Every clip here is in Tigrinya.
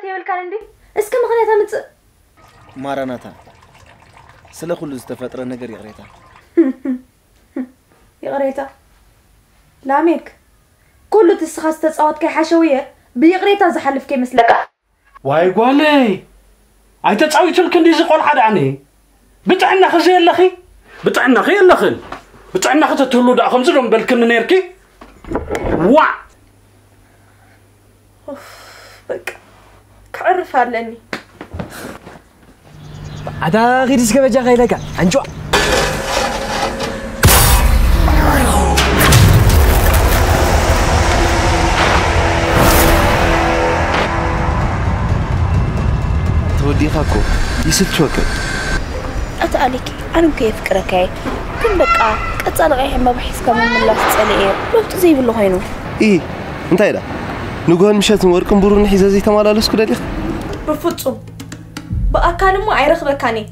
የብልካን እንዲ እስከ ምኽንያት ኣምጽእ። ማራናታ፣ ስለ ኩሉ ዝተፈጥረ ነገር ይቕሬታ። ይቕሬታ ላሜክ፣ ኩሉ እቲ እስኻ ዝተጻወትካይ ሓሸውየ ብይቕሬታ ዝሓልፍ ከይመስለካ። ዋይ ጓለይ፣ ኣይተጻዊቱልክ እንዲዚ ቆልዓ ደኣኒ። ብጥዕናኺ ዘየለኺ? ብጥዕናኺ የለኽን። ብጥዕናኺ ተትህሉ ደኣ ከምዚ ዶ ምበልክኒ ነይርኪ? ዋዕ! ኡፍ፣ በቃ ክዕርፍ ኣለኒ። ኣታ ኺድ እስከ በጃኻ ኢለካ፣ ኣንጭዋ። ተወዲእኻ እኮ፣ ይስልችወካ። ኣታ ኣሌክ፣ ኣነ እኮ የፍቅረካ እየ። ግን በቃ ቀጻሊ ቀይሕ ዕምባባ ሒዝካ ምምላስ ጸሊኤ እየ። ለውጢ ዘይብሉ ኮይኑ። ኢ፣ እንታይ ደኣ? ንግሆን ምሸትን ወርቅን ብሩርን ሒዘ ዘይተመላለስኩ ደሊኻ? ብፍጹም። ብኣካል እሞ ኣይረኽበካን እየ።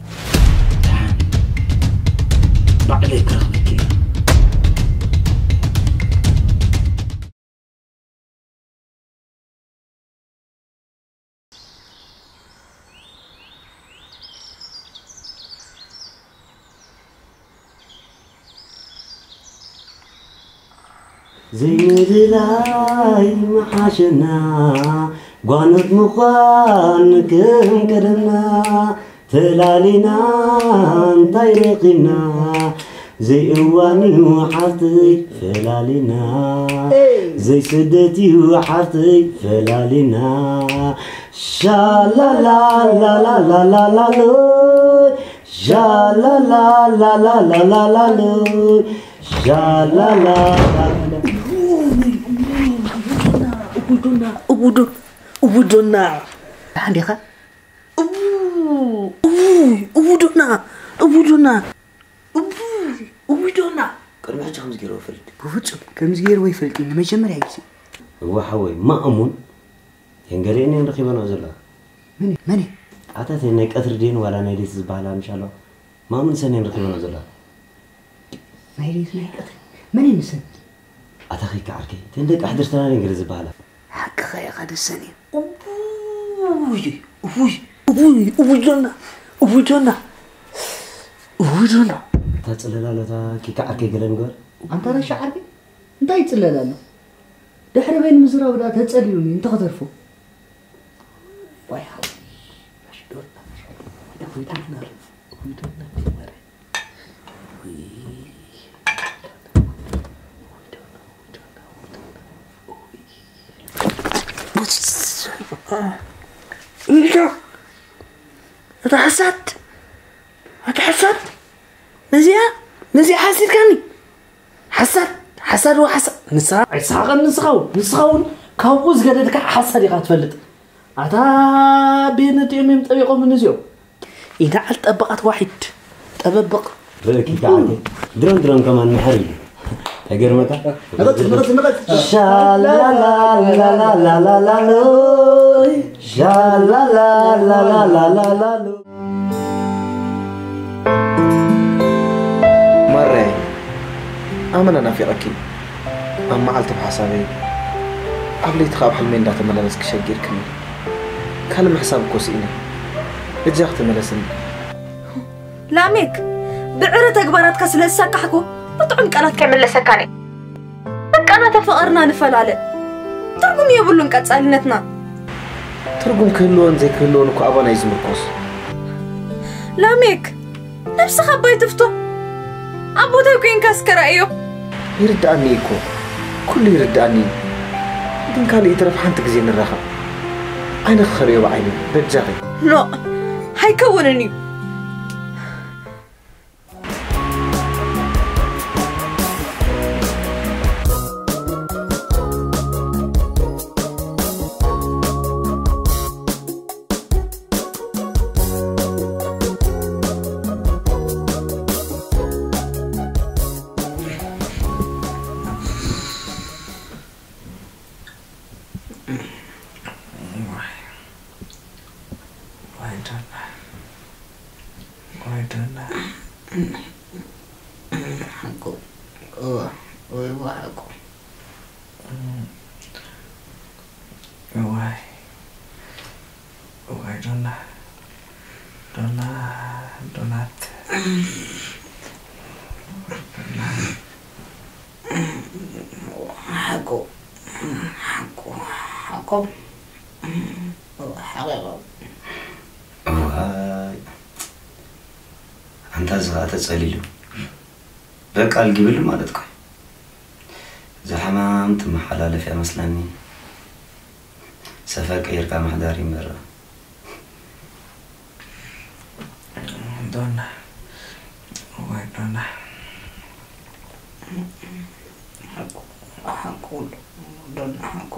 ባዕለይ ክረኽበኪ እየ። ዘይምልላይ ምሓሸና፣ ጓኖት ምዃን ከም ቀደምና። ፈላሊና እንታይ ረኺብና? ዘይእዋን እዩ ሓፍተይ ፈላሊና። ዘይስደት እዩ ሓፍተይ ፈላሊና። ሻላላላላላላሎይ፣ ሻላላላላላላሎይ፣ ሻላላ። እቡዶና፣ እቡዶና፣ እቡዶና። ደሓን ዲኻ? እቡ-፣ እቡይ፣ እቡዶና፣ እቡዶና፣ እቡይ፣ እቡዶና። ቅድሚ ሕጂ ከምዚ ገይርዎ ይፈልጥ? ብፍጹም ከምዚ ገይርዎ ይፈልጥ እዩ፣ ንመጀመርያ ግዜ። እዋ ሓወይ፣ ማእሙን የንገሬን እየን ረኺበንኦ ዘለዋ። መን፣ መን? ኣታ እተን ናይ ቀትሪ ድየን ዋላ ናይ ለይቲ ዝበሃላ ምሽ ኣለዋ? ማእሙን ሰን እየን ረኺበንኦ ዘለዋ? ናይ ለይቲ ናይ ቀትሪ? መን እየን ንሰን? ኣታ ኸይካ ዓርከይ፣ እተን ደቂ ሕድርትና ድየን ገለ ዝበሃላ? ሓቅኻ ኢኻ ደሰን እየን። እውይ፣ እውይ፣ እውይ፣ እውይ ጆና፣ እውይ ጆና፣ እውይ ጆና። እታ ጽለላ ለታ ኪካ ዓርከይ ገለ ንገር። ኣንታ ረሻ ዓርከይ፣ እንታይ ይጽለል ኣሎ? ድሕሪ በይኑ ምዝራቡ ደኣ ተጸሊሉኒ እንተ ከተርፎ። ዋይ ሓወይ፣ ዶና፣ ዶና፣ ዶና፣ ዶና። ኢልዶ፣ እታ ሓሳድ፣ እታ ሓሳድ፣ ነዚኣ፣ ነዚኣ ሓሲድካኒ። ሓሳድ፣ ሓሳድ ወሓሳድ። ንስኻ ኣይሰሓቐን፣ ንስኻ እውን፣ ንስኻ እውን ካብኡ ዝገደድካ ሓሳድ ኢኻ ትፈልጥ። ኣታ ቤነጢኦም እዮም ጠቢቖም እዚኦም። ይንዓል ጠበቓት ዋሒድ ጠበብቕ። ርእኪ ከዓኒ ድሮን ድሮን ከማን ምሕር እዩ። ተገርመካ? ንቐጽል፣ ንቐጽል፣ ንቐጽል። ሻላላላላላላሎይ፣ ሻላላላላላላሎ። ማረይ፣ ኣመና ናፊቐኪ። ኣብ መዓልቲ ብሓሳበይ፣ ኣብ ለይቲ ካብ ሕልመይ እንዳተመላለስኪ ሸጊርክኒ። ካልእ ምሕሳብ እኮ ስኢነ። በጃኺ ተመለስኒ። ላሜክ፣ ብዕረ ተግባራትካ ስለ ዝሰካሕኩ፣ ብጥዑም ቃላት ከይምለሰካን እየ። በቃ፣ ናታ ፍቕርና ንፈላለ። ትርጉም የብሉን ቀጻልነትና። ትርጉም ክህልዎን ዘይክህልዎን እኮ ኣባና እዩ ዝምርኮስ። ላሜክ፣ ነብስኻ ኣባይ ትፍቶ። ኣብ ቦታይ ኮይንካ እስከ ርኣዮ። ይርድኣኒ እኮ፣ ኩሉ ይርድኣኒ እዩ። ግን ካልእ ይትረፍ ሓንቲ ግዜ ንራኸብ። ዓይንኺ ክርእዮ ብዓይነይ፣ በጃኺ። ኖእ፣ ኣይከውንን እዩ። ዋይ፣ ዋይ ዶና፣ ዋይ ዶና። ሓቁ፣ እዋ፣ ወይ እዋ ሓቁ። እዋይ። ዶና፣ ዶና፣ ዶናት። ሓቁ፣ ሓቁ፣ ሓቁ፣ ሓቂቑ። እዋይ፣ ኣንታ እዚ ኸኣ ተጸሊሉ። በቃ ኣልጊብሉ ማለት እኮ እዩ። እዛ ሕማም ትመሓላለፍ እያ መስለኒ። ሰፈር ቀይርካ ምሕዳር ይመርቕ። ዶና፣ እዋይ ዶና። ሓቁ፣ ሓቁ፣ ዶና ሓቁ፣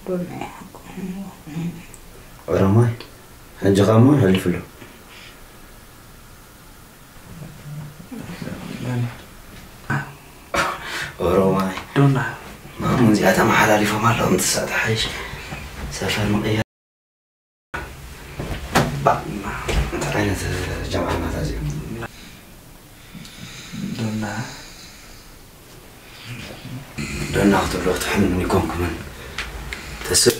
ዶና ሓቁ። ኦሮማይ፣ ሕጂ ኸኣ እሞ ይሓልፍ ኣሎ። ኦሮማይ። ዶና። ማሙ እዚኣ ተመሓላሊፎም ኣለዉ፣ እንትሳእ ተሓይሽ። ሰፈር ምቕያር። ባ-፣ እንታይ ዓይነት ጀምዓ ናታ እዚኦም? ዶና። ዶና ክትብሉ ክትሕምኑ ይኮንኩምን። ተስእ።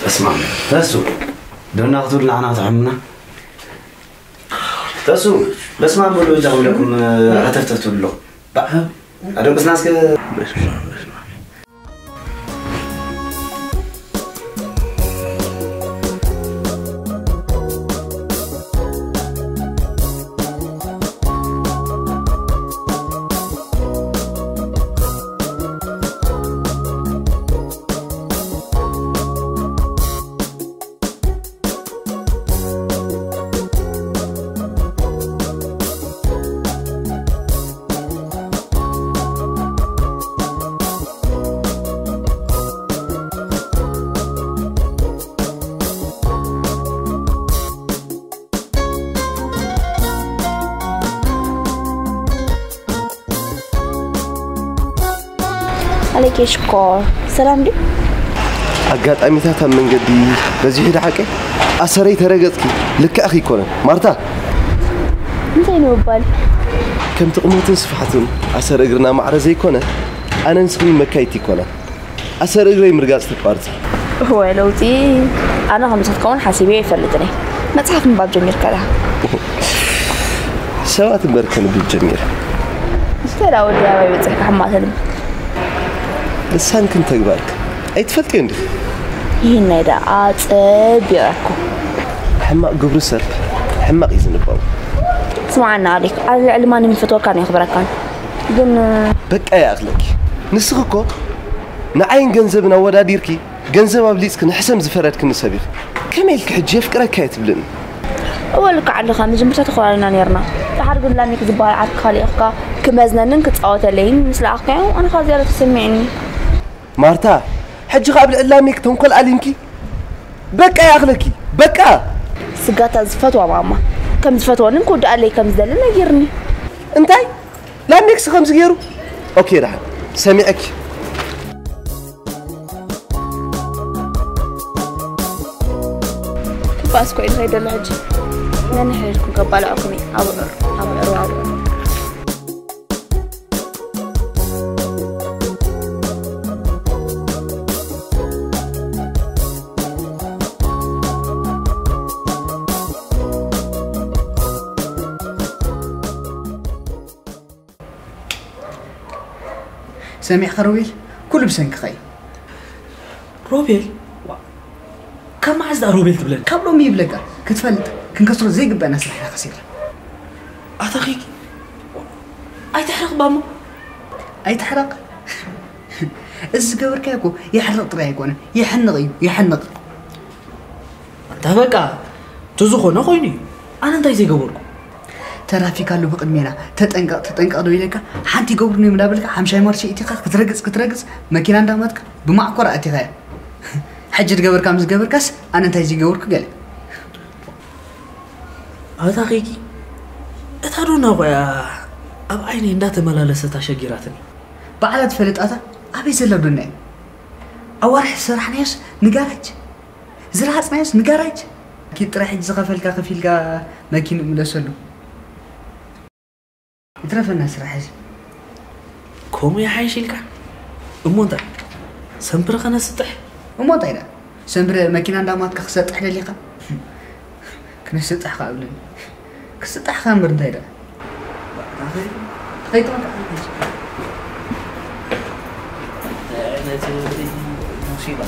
በስመ ኣብ። ተሱ። ዶና ክትብሉ ንዓና ክትሕምና። ተሱ፣ በስመ ኣብ በሉ፣ እዛ ክብለኩም፣ እ፣ ሃተፍተፍ ትብሉ ኣለኹም። ባ-፣ ኣደቅስና እስከ። በስመ ኣብ፣ በስመ ኣብ። ኣለኪ ሽኮር፣ ሰላም ድዩ? ኣጋጣሚታት ኣብ መንገዲ በዚሑ ዶ ሓቀይ? ኣሰረይ ተረገጽኪ፣ ልክዕኺ ኣይኮነን። ማርታ! እንታይ ንምባል? ከምቲ ቁመትን ስፍሓትን ኣሰር እግርና ማዕረ ዘይኮነ፣ ኣነን ንስኽን መካይድቲ ኣይኮናን። ኣሰር እግረይ ምርጋጽ ተቋርጺ። እወ፣ ለውጢ። ኣነ ከምዚ ክትከውን ሓሲበ ኣይፈልጥን እየ። መጽሓፍ ምንባብ ጀሚርካ ዲኻ? ሰባት እምበር ከንብብ ጀሚረ። እስከ ዳ ወዲ ኣበይ በጺሕካ ሕማቕ ተንብብ? ልሳንክን ተግባርክን ኣይትፈልጥዮን ዲኺ? ይህናይ ደኣ ጸቢቐኩም። ሕማቕ ግብሪ ሰብ ሕማቕ እዩ ዝንበቦ። ስምዓና ኣሌክ፣ ኣብ ልዕሊ ማንም ይፈትወካን የኽብረካን። ግን በቃ ይኣኽለኪ። ንስኺ እኮ ንዓይን ገንዘብን ኣወዳዲርኪ፣ ገንዘብ ኣብሊጽኪ ንሕሰም ዝፈረድክኒ ሰብ ኢኺ። ከመይ ኢልኪ ሕጂ የፍቅረካ እየ ትብልኒ? እወ፣ ልክዕ ኣለኻ። መጀመርታ ተኾራሪና ኔርና። ደሓር ግን ላሚክ ዝበሃል ዓርክኻ ልኢኽካ ክመዝነንን ክጻወተለይን ምስ ለኣኽካዮ፣ ኣነ ኸኣ ዝያዳ ተሰሚዑኒ። ማርታ፣ ሕጂ ኸኣ ኣብ ልዕሊ ላሚክ ተንኮል ኣሊምኪ? በቃ ይኣኽለኪ። በቃ! ስጋታ ዝፈትዋ ማማ፣ ከም ዝፈትወንን ክውድኣለይ ከም ዝደልን ነጊርኒ። እንታይ? ላሜክስ ከምዚ ገይሩ? ኦኬ፣ ደሓን ሰሚዐኪ። ክባስ ኮይን ኸይደሎ ሕጂ። ነንሕድኩም ከባልዐኩም እዩ። ኣብዑር፣ ኣብዑር፣ ኣብዑር። ሰሚዕካ ሮቤል፣ ኩሉ ብሰንክኻ እዩ። ሮቤል? ዋ፣ ካብ መዓዝ ደኣ ሮቤል ትብለኒ? ካብ ሎሚ ይብለካ፣ ክትፈልጥ ክንከስሮ ዘይግበአና ስራሕ ኢና ከሲርና። ኣታ ኺኪ፣ ኣይትሕረቕ ባሞ። ኣይትሕረቕ? እዚ ዝገበርካዮ እኮ የሕርቕ ጥራይ ኣይኮነን፣ የሕንቕ እዩ፣ የሕንቕ። ኣንታ በቃ፣ እቲ ዝኾነ ኮይኑ እዩ። ኣነ እንታይ ዘይገበርኩ? ትራፊክ ኣሎ ብቕድሜና፣ ተጠንቀቕ፣ ተጠንቀቕ ዶ ኢለካ? ሓንቲ ይገብሩኒ እዮም እንዳበልካ፣ ሓምሻይ ማርሽ ኢቲኻ ክትረግጽ፣ ክትረግጽ፣ መኪና እንዳማትካ ብማዕኮር ኣእቲኻያ። ሕጂ ዝገበርካ ምስ ገበርካስ፣ ኣነ እንታይ ዘይገበርኩ ገለ? ኣታ ኺኪ፣ እታ ዶና ቆያ ኣብ ዓይነይ እንዳተመላለሰት ኣሸጊራትኒ። ባዕላ ትፈልጥ ኣታ፣ ኣበይ ዘላ ዶና እያ? ኣዋርሕ ዝሰራሕናዮስ ንጋራጅ፣ ዝረሃጽናዮስ ንጋራጅ። ኪድ ጥራይ ሕጂ ዝኸፈልካ ከፊልካ መኪንኡ ምለሰሉ። ይትረፈና ስራሕ እዚ። ከምኡ ይሓይሽ ኢልካ? እሞ እንታይ? ሰምፕሪ ከነስጥሕ? እሞ እንታይ ደኣ? ሰምረ መኪና እንዳማትካ ክሰጥሕ ደሊኻ? ክነሰጥሕ ከኣ ብለኒ። ክስጣሕ ከኣ እምበር እንታይ ደኣ? ተኸይድ ነቲ ሙሲባ።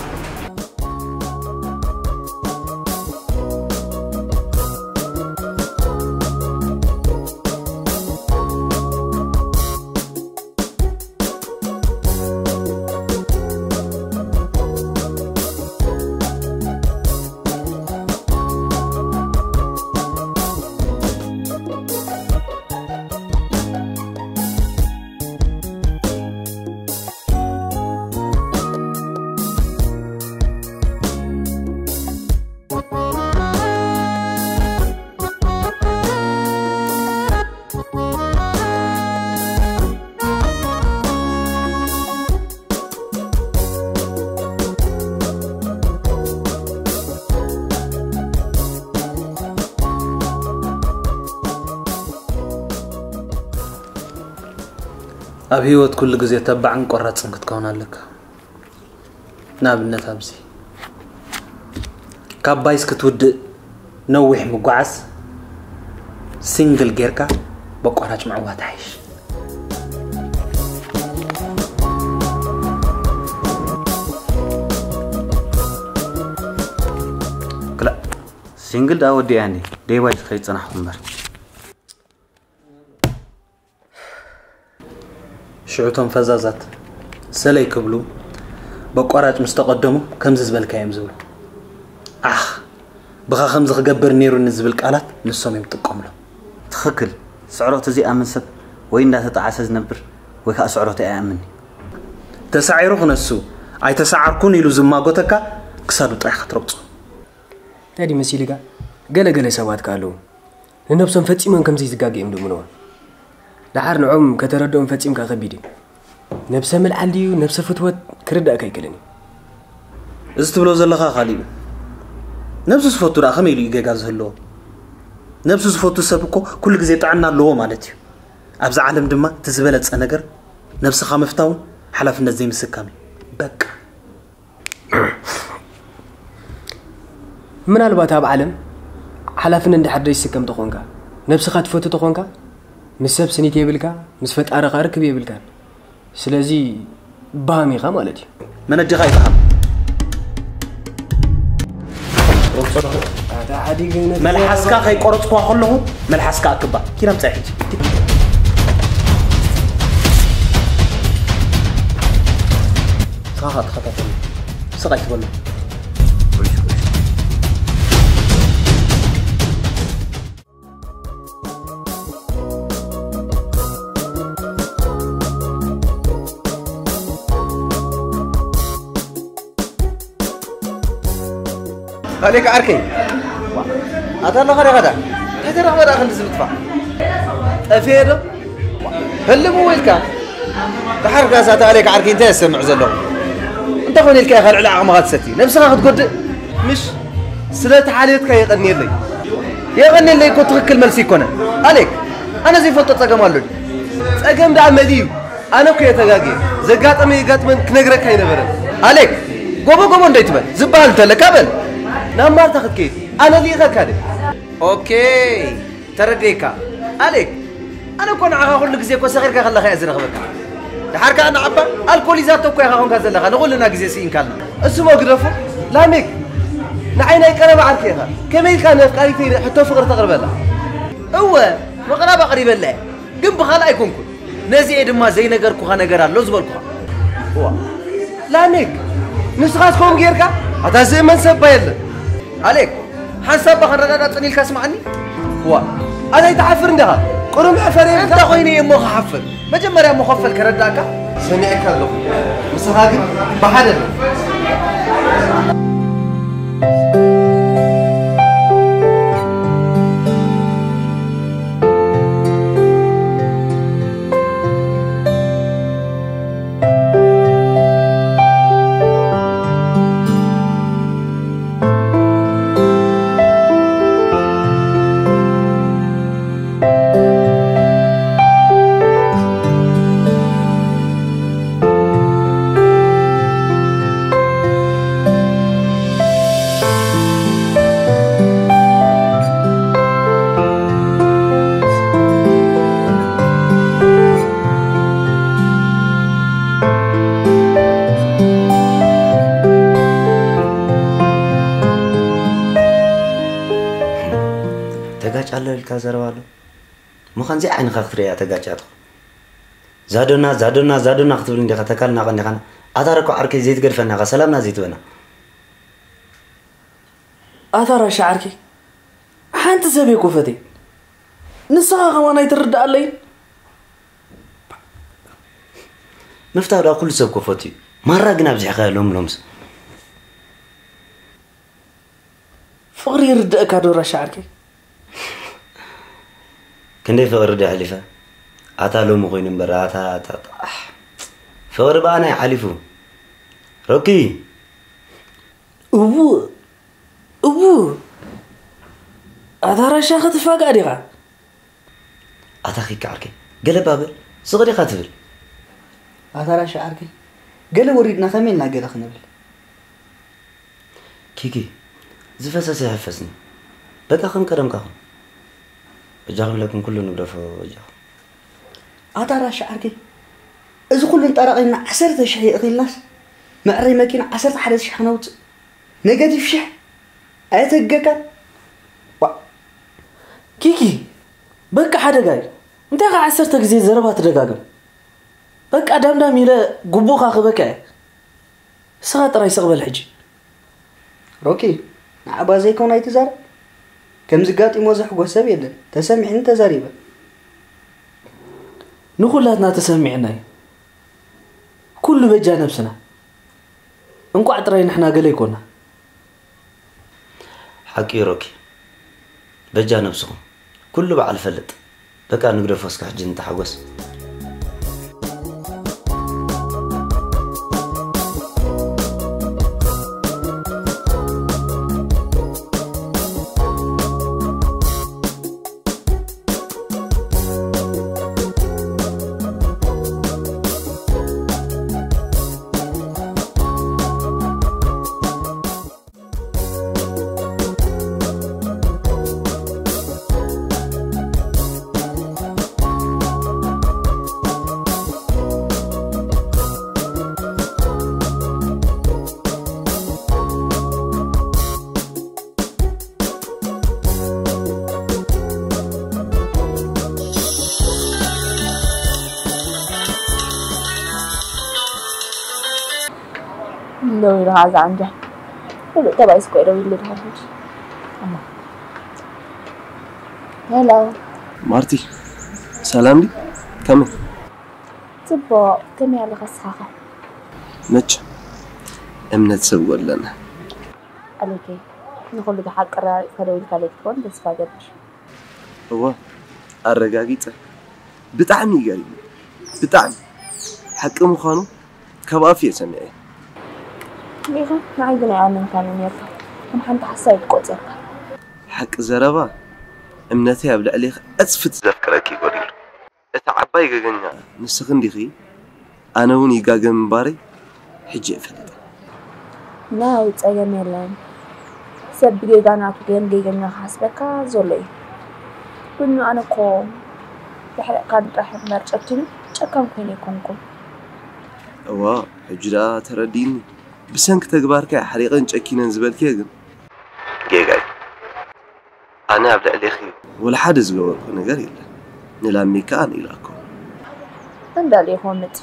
ኣብ ህይወት ኩሉ ግዜ ተባዕን ቆራጽን ክትከውን ኣለካ። ንኣብነት ኣብዚ ካብ ባይስ ክትውድእ ነዊሕ ምጓዓዝ ሲንግል ጌርካ በቋራጭ ምዕዋት ይሓይሽ። ክላ ሲንግል ደኣ ወዲኣ እንዴ ደይ ባይስ ከይጸናሕኩ እምበር። ሽዑ እቶም ፈዛዛት ሰለይ ክብሉ በቋራጭ ምስ ተቐደሙ ከምዚ ዝበልካ እዮም ዝብሉ። ዓኽ ብኻ ከምዚ ክገብር ነይሩኒ ዝብል ቃላት ንሶም እዮም ዝጥቀምሎም። ትኽክል። ስዕሮት ዘይኣምን ሰብ ወይ እንዳተጣዓሰ ዝነብር ወይ ከዓ ስዕሮት ኣይኣምን። ተሳዒሩ ክነሱ ኣይተሳዓርኩን ኢሉ ዝማጎተካ ክሳዱ ጥራሕ ክትረግጾ። እንታይ ድዩ መሲልካ? ገለ ገለ ሰባት ከ ኣለዉ ንነብሶም ፈጺሞም ከምዘይ ዝጋገ እዮም ድእምንዋ። ደሓር ንዖም ከተረድኦም ፈጺምካ ከቢድ እዩ። ነብሰ ምልዓል ድዩ ነብሰ ፍትወት ክርዳእካ ኣይክእልን እዩ። እዚ ትብሎ ዘለኻ ካሊእ እዩ። ነብሱ ዝፈቱ ደኣ ከመይ ኢሉ እዩ ጌጋ ዝህልዎ? ነብሱ ዝፈቱ ሰብ እኮ ኩሉ ግዜ ጥዕና ኣለዎ ማለት እዩ። ኣብዚ ዓለም ድማ እቲ ዝበለጸ ነገር ነብስኻ ምፍታውን ሓላፍነት ዘይምስካም እዩ። በቃ። ምናልባት ኣብ ዓለም ሓላፍነት እንድሕር ዘይስከም ተኾንካ፣ ነብስኻ ትፈቱ ተኾንካ፣ ምስ ሰብ ስኒት የብልካ፣ ምስ ፈጣሪ ኸኣ ርክብ የብልካን። ስለዚ ባሃም ኢኻ ማለት እዩ። መነጀኻ ይበሃል። ኣታ ሓዲግ ነቲ መልሓስካ ከይቆረጽኩዋ ከለኹ መልሓስካ ኣክባ። ኪድ ኣምጻእ ሕጂ። ስኻ ተኸታተል። ስቕ ኣይትበሉ። ኣሌክ ዓርከይ፣ ኣታ ኣለኻ ዲኻ ዳ? እንታይ ተረኽበ ደኣ ክንዲ ዝምጥፋእ? ጠፍየ ዶ? ህልም ወይ ኢልካ? ደሓር ካስ ኣታ ኣሌክ ዓርከይ እንታይ እሰምዕ ዘለኹ? እንተኾነ ኢልካ ኢኻ ልዕሊ ዓቕምኻ ትሰቲ፣ ነብስኻ ክትጎድእ? ምሽ? ስለ ተሓልየትካ የቐንየለይ። የቐንየለይ እኮ ትኽክል መልሲ ኣይኮነን። ኣሌክ፣ ኣነ ዘይፈልጦ ጸገም ኣሎ ድዩ? ጸገም ደኣ መሊኡ እዩ። ኣነ እኮ እየ ተጋግየ። ዘጋጠመ የጋጥመን ክነግረካ ኣይነበረን። ኣሌክ፣ ጎቦ ጎቦ እንደይትበል፣ ዝበሃል እንተለካ በል። ናብ ማርታ ክትከይድ፣ ኣነ ልኢኸካ ድየ? ኦኬ፣ ተረዲኤካ። ኣሌክ፣ ኣነ እኮ ንዓኻ ኩሉ ግዜ እኮ ሰኺርካ ከለኻ እየ ዝረኽበካ። ደሓር ከኣ ንዓባ ኣልኮል ሒዛቶ እኮ ኢኻ ኮንካ ዘለኻ፣ ንኹልና ግዜ ስኢንካልና። እሱ ሞ ግደፎ፣ ላሜክ፣ ንዓይ ናይ ቀረባ ዓርከይ ኢኻ። ከመይ ኢልካ ንኣፍቃሪተይ ሕቶ ፍቕሪ ተቕርበላ? እወ፣ ምቕራብ ኣቕሪበላ እየ። ግን ብኻልእ ኣይኮንኩን። ነዚ እየ ድማ ዘይነገርኩኻ ነገር ኣሎ ዝበልኩኻ። እዋ፣ ላሜክ፣ ንስኻስ ከምኡ ጌርካ? ኣታ ዝእመን ሰብ እባ የለን። ኣሌክ፣ ሓንሳብ እባ ክንረዳዳእ ጽን ኢልካ ስምዓኒ። እዋ፣ ኣታ ኣይትሓፍር እንዲኻ? ቅሩብ መሕፈሪ የብልካ? እንታይ ኮይነ እየ እሞ ክሓፍር? መጀመርያ እሞ ከፈል ከረዳእካ። ሰሚዐካ ኣለኹ። ንስኻ ግን ብሓደ ቀለል ኢልካ ዘረባ ኣሎ። ምዃን እዚ ዓይንኻ ክትርእያ ተጋጫትኹ። ዛዶና፣ ዛዶና፣ ዛዶና ክትብል እንዲኻ ተካልና ቀኒኻና። ኣታ ረኮ ዓርከይ ዘይትገድፈና ኢኻ፣ ሰላምና ዘይትበና። ኣታ ራሻ ዓርከይ፣ ሓንቲ ሰብ እየ ኮፈተይ። ንስኻ ከማን ኣይትርድኣለይ። ምፍታው ደኣ ኩሉ ሰብ ኮፈቱ እዩ። ማራ ግን ኣብዚሕካ ሎም ሎምስ። ፍቕሪ ይርድእካ ዶ ራሻ ዓርከይ? ክንደይ ፍቕሪ ዶ ሓሊፈ? ኣታ ሎሚ ኮይኑ እምበር፣ ኣታ፣ ኣታ፣ ኣታ፣ ኣሕ። ፍቕሪ ብኣና እዩ ሓሊፉ። ሮኪ። እዉ፣ እዉ። ኣታ ራሻ ክትፋጋእ ዲኻ? ኣታ ኪካ ዓርከይ፣ ገለ ባበል፣ ስቕ ዲኻ ትብል? ኣታ ራሻ ዓርከይ፣ ገለ ወሪድና ከመይ ኢልና ገለ ክንብል? ኪኪ፣ ዝፈሰሰ ይሕፈስኒ። በቃ ከም ቀደምካ ኩን። በጃኹም ኢለኩም ኩሉ ንግደፎ፣ በጃኹም። ኣታ ራሻ ዓርከይ፣ እዚ ኩሉ እንጠራቒምና ዓሰርተ ሽሕ የእኺልናስ፣ መዕረይ መኪና ዓሰርተ ሓደ ሽሕ ክነውፅእ። ኔጋቲቭ ሽሕ ኣየተገካን? ዋ። ኪኪ፣ በቃ ሓደጋ እዩ። እንታይ ከ ዓሰርተ ግዜ ዘረባ ትደጋግም? በቃ ዳምዳም ኢለ ግቡእካ ክበካ እየ። ንስኻ ጥራይ ስቕ በል ሕጂ። ሮኪ፣ ንዓባ ዘይኮን ኣይትዛረብ። ከምዚ ጋጢሞ ዘሕጎስ ሰብ የለን። ተሰሚዕኒ ተዛሪበ። ንኹላትና ተሰሚዕና እዩ። ኩሉ በጃ ነብስና። እንቋዕ ጥራይ ንሕና ገለ ይኮና። ሓቂ እዩ ሮኪ። በጃ ነብስኹም። ኩሉ በዓል ፈልጥ። በቃ ንግደፎ እስከ ሕጂ ንተሓጎስ። ደው ኢሉ ከዓ ዝዓንጃ። ሙሉእ ተባኢሱ እኮ እዩ ደው ኢሉ ድሓር ሕጂ። እማ። ሄሎ። ማርቲ፣ ሰላም ድዩ? ከመይ? ጽቡቕ፣ ከመይ ኣለኻ ንስኻ ኸ? መቸም እምነት ሰብ ጎድለና። ኣሌከይ፣ ንኹሉ ብሓቂ ኣረጋጊጽካ ደው ኢልካለይ ክትኮን ተስፋ እገብር። እወ፣ ኣረጋጊጸ። ብጣዕሚ እዩ ገሪሙ። ብጣዕሚ። ሓቂ ምዃኑ ካብ ኣፉ እየ ሰሚዐ። ዲኻ? ንዓይ ግን ኣይኣመንካን እዩ ነይርካ። ከም ሓንቲ ሓሳዊ ትቆጸርካ። ሓቂ ዘረባ፣ እምነተይ ኣብ ልዕሌኺ ዕጽፊ ዘፍቅረኪ እዩ ጎዲሉ። እታ ዓባይ ገገኛ ንስኺ እንዲኺ፣ ኣነ እውን ይጋገ ምንባረይ ሕጂ እየ ፈሊጠ። ናይ ጸገም የለን። ሰብ ብጌጋ ናቱ ገን ጌገኛ ክሓስበካ ዘሎ እዩ። ግን ኣነ እኮ ብሕርቕካ ጥራሕ እምበር ጨኪኑ ጨካን ኮይነ ኣይኮንኩን። እዋ፣ ሕጂ ደኣ ተረዲእኒ። ብሰንኪ ተግባርካ እየ ሓሪቐን ጨኪነን ዝበልክዮ ግን ጌጋ እዩ። ኣነ ኣብ ልዕሌኺ ወላ ሓደ ዝገበርኩ ነገር የለን። ንላሜካ ኣነ ኢላኮ። እንዳልየ ኮምት።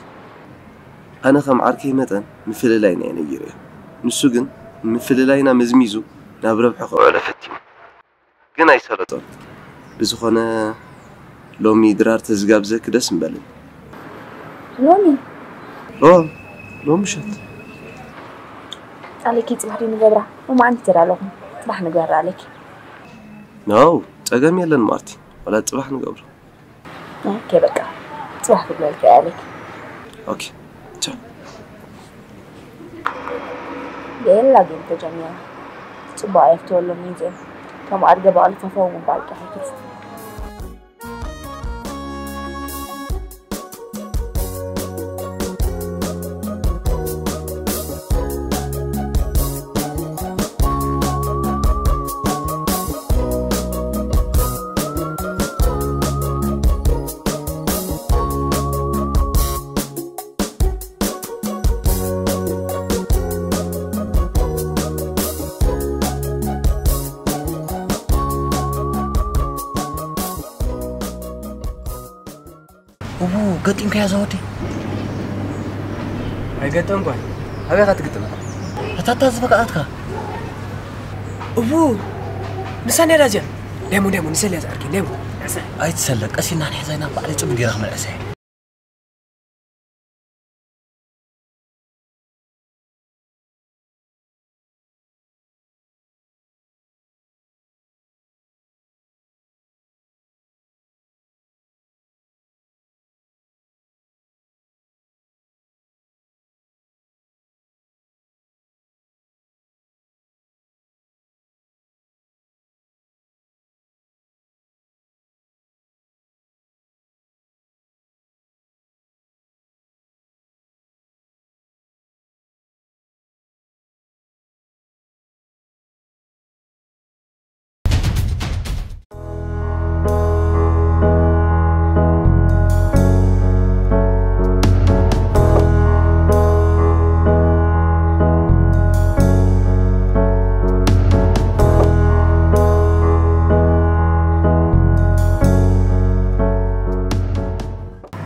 ኣነ ከም ዓርከይ መጠን ምፍልላይና እየ ነጊረዮ። ንሱ ግን ምፍልላይና መዝሚዙ ናብ ረብሑ ክውዕሎ ፈቲኑ። ግን ኣይሰለጦን። ብዝኾነ ሎሚ ድራር ተዝጋብዘኪ ደስ ምበለኒ። ሎሚ? ኦ፣ ሎሚ ምሸት። ኣሌኪ፣ ጽባሕ ድዩ ንገብራ? ሎማዓንቲ ተዳለኹም። ጽባሕ ንግበራ ኣሌኪ። ኖ፣ ጸገም የለን ማርቲ። ወላ ጽባሕ ንገብሮ። ኦኬ፣ በቃ። ጽባሕ ክብለልኪ ኣሌኪ። ኦኬ። ቻው። ሌላ ጌም ተጀሚራ። ጽቡቕ ኣየፍትወሎም እዩ እዚኦም። ከም ኣድገ በቕሊ ፈፈው ምባል ጥራሕ ይትርፉ። ገጢምካያ እዛ ወዲ? ኣይገጠምኳን። ኣበይ ኢኻ ትግጥማ? እታ እታ ዝበቃኣትካ። እቡ፣ ንሳ ነይራ እዚኣ። ደሙ፣ ደሙ፣ ንሰልያ ዝኣርኪ፣ ደሙ። ኣይትሰለ፣ ቀስ ኢልና ንሕዛ ኢና፣ ባዕለይ ጽቡቅ ገይረ ክመልዕሳ እየ።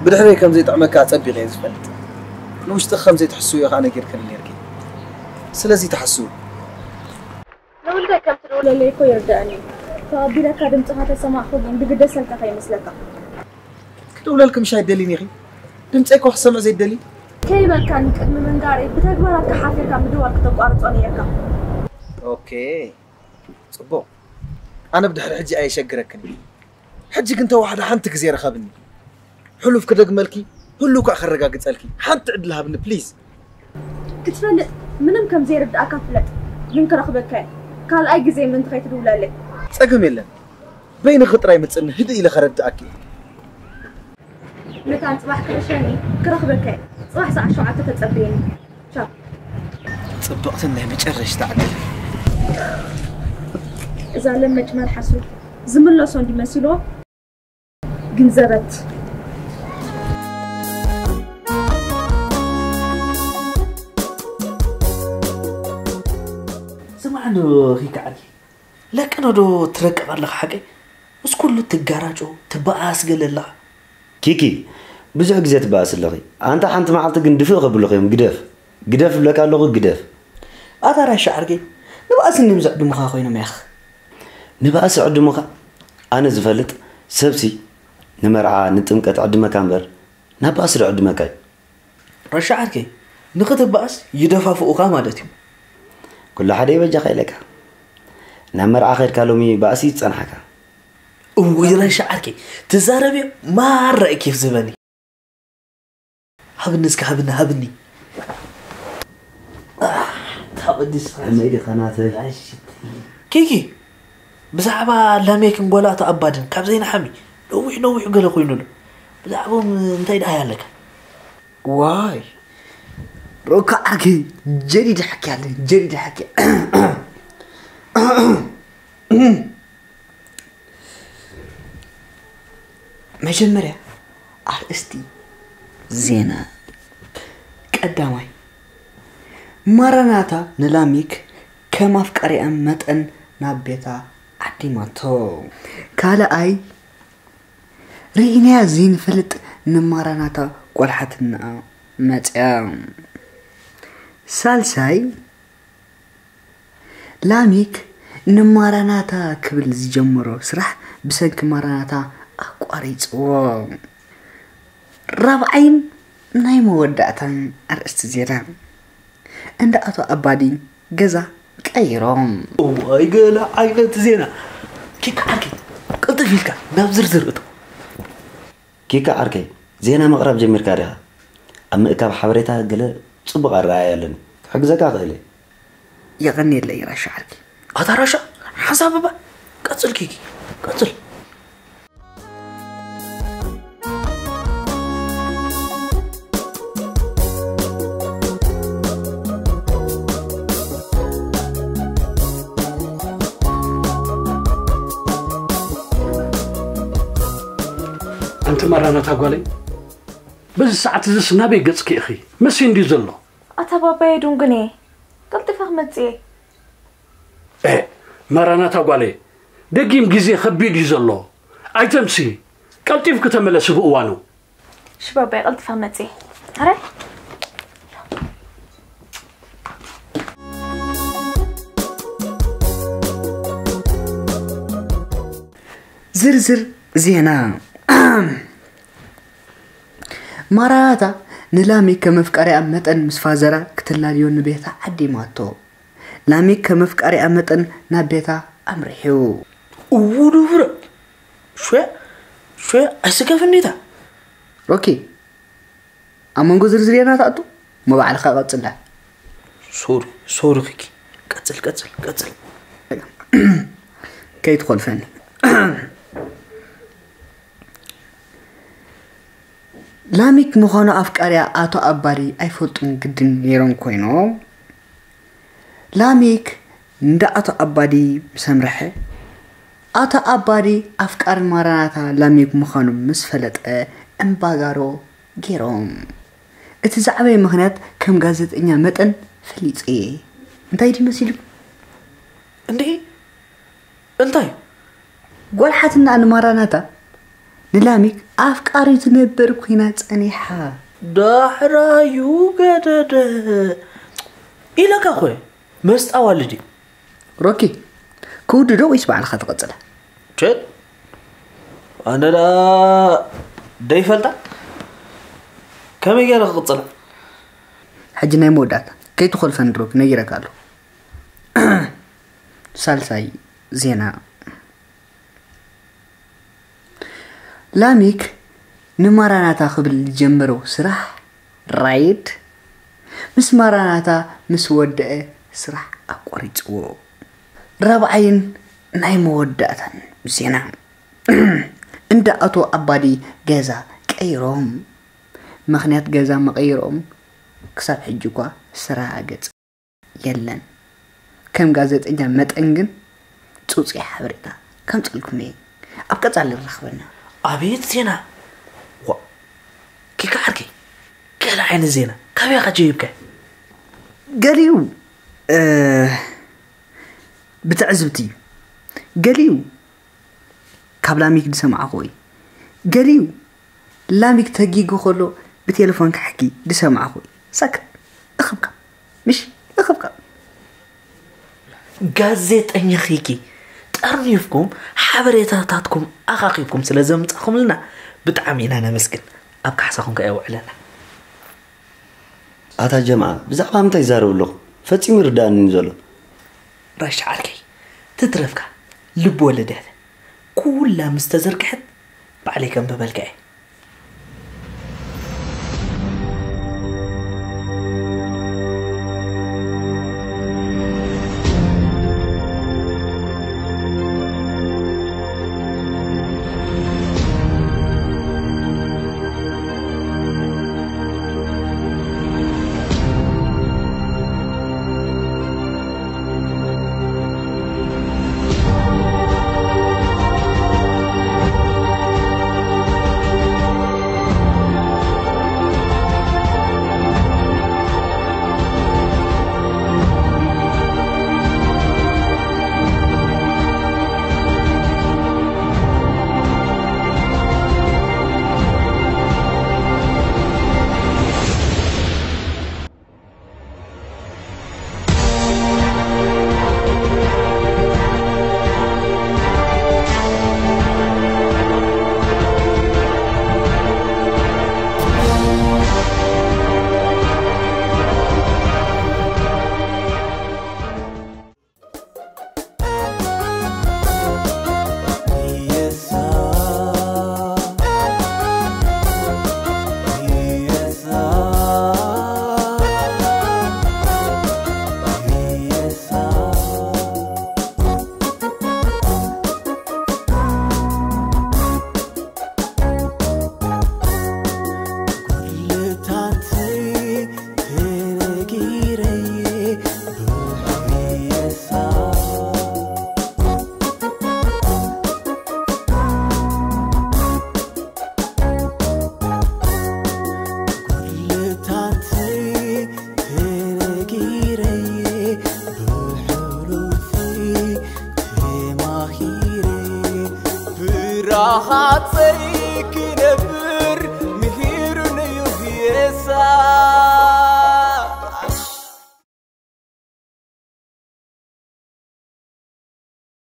ብድሕረይ ከም ዘይጥዕመካ ኣጸቢቐ እየ ዝፈልጥ። ንውሽጥኺ ከም ዘይትሕስውዮ ከኣ ነጊርክኒ ነይርኪ። ስለዚ ተሓስዊ። ንውልደይ ከም ትደውለለይ እኮ ይርድኣኒ እዩ። ተቐቢለካ ድምፅኻ ተሰማዕኹ ግን ድግደሰልካ ከይመስለካ። ክድውለልኪ ምሽ ኣይደልን ኢኺ? ድምፀይ እኮ ክሰምዕ ዘይደሊ? ከይበልካኒ ቅድሚ ምንጋረይ ብተግባራትካ ሓፊርካ ምድዋል ክተቋርጾ ነይርካ። ኦኬ፣ ጽቡቕ። ኣነ ብድሕሪ ሕጂ ኣየሸግረክን። ሕጂ ግን ተዋሕዶ ሓንቲ ግዜ ርኸብኒ። ሕሉፍ ክደግመልኪ፣ ህሉው ከኣ ከረጋግጸልኪ። ሓንቲ ዕድል ሃብኒ ፕሊዝ። ክትፈልጥ ምንም ከም ዘይርድኣካ ፍለጥ። ግን ክረኽበካ እየ። ካልኣይ ግዜ ምእንቲ ከይትድውለለይ። ጸገም የለን። በይንኺ ጥራይ ምጽኒ ህድእ ኢለ ከረድኣኪ። መታን ጽባሕ ክዕሸኒ ክረኽበካ እየ። ጽባሕ ሰዓት ሸውዓተ ተጸበየኒ። ቻው። ጽብቕትን ናይ መጨረሽታ ዕድል። እዛ ለመጭ መልሓሱ ዝምለሶ እንዲመሲሎ ግን ዘበት። ስማዕ ዶ ኺከዓል ለቅኖ ዶ ትረቅቕ ኣለኻ ሓቀይ? ምስ ኩሉ ትጋራጮ ትበኣስ ገለ ኣለኻ። ኪኪ፣ ብዙሕ ግዜ ትበኣስ ኣለኺ። ኣንታ ሓንቲ መዓልቲ ግን ድፍእ ከብልኺ እዮም። ግደፍ፣ ግደፍ እብለካ ኣለኹ፣ ግደፍ። ኣታ ራሻ ዓርከይ፣ ንባእሲ እኒም ዘዕድሙኻ ኮይኖም ያኽ። ንባእሲ ዕድሙኻ? ኣነ ዝፈልጥ ሰብሲ ንመርዓ ንጥምቀት ዕድመካ እምበር ናብ ባእሲ ዶ ዕድመካ እዩ? ራሻ ዓርከይ፣ ንኽትባእስ ይደፋፍኡኻ ማለት እዩ። ኩሉ ሓደ ይበጃኻ ኢለካ። ናብ መርዓ ኸድካ ሎሚ ባእሲ ይጸንሓካ። እውይ ራሻ ዓርከይ፣ ትዛረብዮ ማራ እዩ ኬፍ ዝበኒ። ሃብኒ እስከ፣ ሃብኒ፣ ሃብኒ። ኣህ፣ ተቐዲስ። ከመይ ዲኻ ናተይ? ኪኪ፣ ብዛዕባ ላሜክን ጓላቱ ኣባድን ካብ ዘይንሓሚ ነዊሕ ነዊሕ ገለ ኮይኑ ኣሎ። ብዛዕባኦም እንታይ ደኣ ኣለካ? ዋይ፣ ሮካ ዓርከይ፣ ጀዲድ ሓኪ ኣለ፣ ጀዲድ ሓኪ። መጀመርያ ኣርእስቲ ዜና። ቀዳማይ፣ ማራናታ ንላሚክ ከም ኣፍቃሪኣ መጠን ናብ ቤታ ዓዲማቶ። ካልኣይ፣ ርኢናያ ዘይንፈልጥ ንማራናታ ቆልሓትናኣ መጽያ። ሳልሳይ፣ ላሚክ ንማራናታ ክብል ዝጀመሮ ስራሕ ብሰንኪ ማራናታ ኣቋሪጽዎ። ራብዓይን ናይ መወዳእታን ኣርእስቲ ዜና፣ እንዳ ኣቶ ኣባዲ ገዛ ቀይሮም። እዋይ ገለ ዓይነት ዜና። ኪካ ዓርከይ፣ ቅልጥፍ ኢልካ ናብ ዝርዝር እቶ። ኪካ ዓርከይ፣ ዜና ምቕራብ ጀሚርካ ዲኻ? ኣብ ምእካብ ሓበሬታ ገለ ጽቡቕ ኣረኣእያ ኣለኒ። ክሕግዘካ እኽእል እየ። የቐንየለይ ራሻ ዓርከይ። ኣታ ራሻ፣ ሓንሳብ እባ ቀጽል ኪኪ፣ ቀጽል። ኣንቲ ማራናታ ጓለይ፣ በዚ ሰዓት እዚስ ናበይ ገጽኪ ኢኺ? መሲ እንድዩ ዘሎ። ኣታ ባባየ ዱንግን እየ። ቀልጢፈ ክመጽእ እየ። ኤ፣ ማራናታ ጓለይ፣ ደጊም ግዜ ከቢድ እዩ ዘሎ። ኣይተምሲ፣ ቀልጢፍኪ ተመለሲ ብእዋኑ። ሽባባይ ቀልጢፈ መጽየ። ኣረ ዝርዝር ዜና። ማራናታ ንላሚክ ከም መፍቀሪኣ መጠን ምስ ፋዘራ ክትላለዮ ንቤታ ዓዲማቶ። ላሚክ ከም መፍቀሪኣ መጠን ናብ ቤታ ኣምሪሑ። እዉ ድብረ፣ ሸ፣ ሸ፣ ኣይስከፍን ዲታ? ሮኪ፣ ኣብ መንጎ ዝርዝር ዜና ትኣቱ፣ እሞ ባዕልኻ ቀጽላ። ሶሪ፣ ሶሪ ኪኪ። ቀጽል፣ ቀጽል፣ ቀጽል። ከይትኾልፈኒ። ላሚክ ምዃኑ ኣፍቃሪያ ኣቶ ኣባዲ ኣይፈልጡን ግድን ነይሮም ኮይኖም፣ ላሚክ እንዳ ኣቶ ኣባዲ ምስ ኣምርሐ፣ ኣቶ ኣባዲ ኣፍቃሪ ማራናታ ላሚክ ምዃኑ ምስ ፈለጠ እምባጋሮ ገይሮም። እቲ ዝዓበየ ምኽንያት ከም ጋዜጠኛ መጠን ፈሊጠ እየ። እንታይ ድዩ መሲሉ? እንዴ? እንታይ? ጓል ሓትና ንማራናታ ንላሚክ ኣፍቃሪ ትነበር ኮይና ጸኒሓ። ዳሕራዩ ገደደ ኢለካ እኮ እየ። መስጣ ዋልድ እዩ። ሮኪ፣ ክውድዶ ወይስ ባዕልኻ ትቐጽላ? ቸት፣ ኣነ ደኣ ደይፈልጣ። ከመይ ገይረ ክቕጽላ? ሕጂ ናይ መወዳእታ። ከይትኾልፈኒ ሮኪ፣ ነጊረካ ኣለኹ። ሳልሳይ ዜና። ላሚክ ንማራናታ ክብል ዝጀመሮ ስራሕ ራይድ ምስ ማራናታ ምስ ወደአ ስራሕ ኣቋሪጽዎ። ራብዓይን ናይ መወዳእታን ዜና። እንዳ ኣቶ ኣባዲ ገዛ ቀይሮም። ምኽንያት ገዛ መቐይሮም ክሳብ ሕጂ እኳ ስራገጽ የለን። ከም ጋዜጠኛ መጠን ግን ጽጹይ ሓበሬታ ከምጽልኩም እየ። ኣብ ቀጻሊ ንራኸበና። ኣቤት ዜና! ዋ፣ ኪካ ዓርከይ፣ ገለ ዓይነት ዜና! ካበይ ኢኻ ጀይብካ? ገሊኡ፣ እ፣ ብትዕዝብቲ እዩ። ገሊኡ ካብ ላሚክ ዝሰማዕኹ እዩ። ገሊኡ ላሚክ ተጊጉ ከሎ ብቴሌፎን ክሓኪ ዝሰማዕኹ እዩ። ሳክት እኽብካ። ምሽ እኽብካ። ጋዜጠኛ ኺኪ፣ ጠርኒፍኩም ሓበሬታታትኩም ኣኻኺብኩም ስለ ዘምጻኹምልና ብጣዕሚ ኢና ነመስግን። ኣብ ካሕሳኹም ከ የውዕለና። ኣታ ጀምዓ፣ ብዛዕባ ምንታይ ይዛረቡ ኣለኹ? ፈጺሙ ይርድኣኒ ዘሎ። ራሻ ዓርከይ፣ ትትረፍካ ልብ ወለድ እያ። ኩላ ምስ ተዘርግሐት ባዕለይ ከንብበልካ እየ።